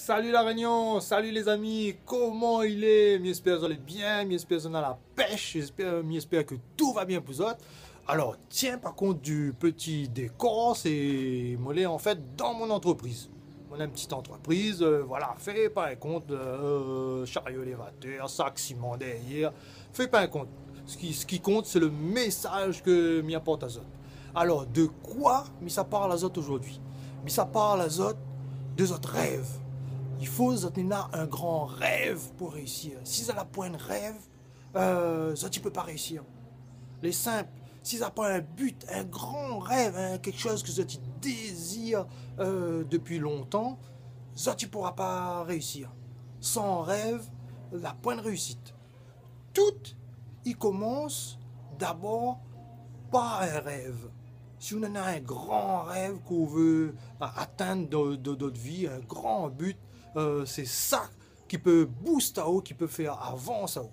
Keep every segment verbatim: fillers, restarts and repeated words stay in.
Salut La Réunion, salut les amis, koman i lé ? Mi èspèr zot lé bien, mi èspèr zot néna la pèsh, mi èspèr, mi èspèr ke tout va bien pou zot. Alor, tienbo pa kont du pti dékor, sé, moin lé an fèt dan mon antrepriz. Moin néna in pti antrepriz, euh, voilà, fé pa in kont, euh, shario élévatèr, sak siman dèryèr, fé pa in kont. Sak i, sak i kont, sé le mésaz ke mi aport azot. Alor, de koi mi sa parl azot zordi ? Mi sa parl azot de zot rèv. I fo zot néna in gran rèv pou réisir. Si zot la poin rèv, euh, zot i pé pa réisir. Lé sinp, si zot la pa in but, in gran rèv, in, kékshoz ke zot i dézir, euh, dopi lontan, zot i poura pa réisir. San rèv, la poin réisit. Tout i komans dabor par in rèv. Si ou néna in gran rèv k'ou vé a-, atinn dan, dan, dan out vi, in gran but, euh, sé sa ki pé boost aou, ki pé fé avans aou.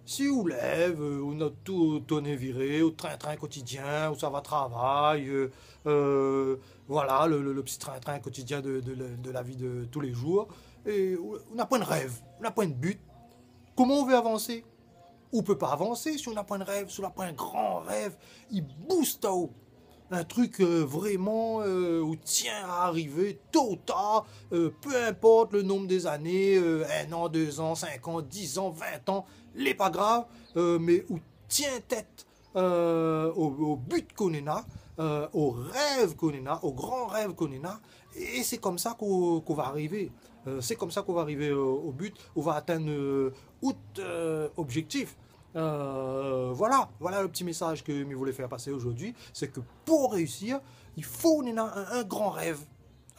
Si ou lèv, euh, ou néna tout out tourné viré, out trin-trin kotidien, ou sava travay, euh, euh, voilà, le, le, le pti trin-trin kotidien de, de, de la vi de tou lé zour, é ou, ou na poin rèv, ou na poin but, koman ou vé avansé ? Ou pé pa avansé si ou na poin rèv, si ou na poin gran rèv. I boost aou. In trik, euh, vréman, euh, ou tien a arivé to ou tar, euh, pé inport le nonb dé zané, euh, in an, dé zan, sink an, diz an, vint an, lé pa grav, euh, mé ou tien tèt, euh, o, o but k'ou néna, euh, o rèv k'ou néna, o gran rèv k'ou néna, é sé komsa k'ou, k'ou va arivé. Euh, sé komsa k'ou va arivé o, o but, ou va atinn, euh, out, euh, objèktif. Euh, voilà, voilà le pti mésaz ke mi voulé fé pasé zordi, sé ke pou réisir, i fo ou néna in, in gran rèv.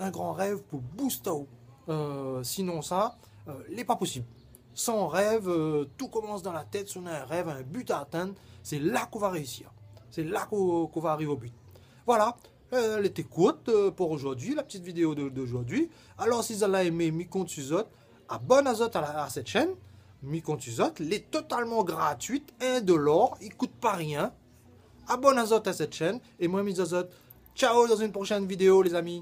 In gran rèv pou boost aou. Euh, sinonsa, euh, lé pa posib. San rèv, euh, tout komans dan la tèt, si ou na in rèv, in but a atinn, sé la k'ou va réisir. Sé la k'ou, k'ou va ariv o but. Voilà, euh, lété kourt, euh, pou zordi, la pti vidéo de, de zordi. Alor, si zot la émé, mi kont su zot, abonn azot a la, a sèt shèn, mi kont su zot, lé totalman gratuit, indolor, i kout pa rien. Abonn azot a sèt shèn, é moin, mi di azot, ciao dan in proshèn vidéo, lé zami.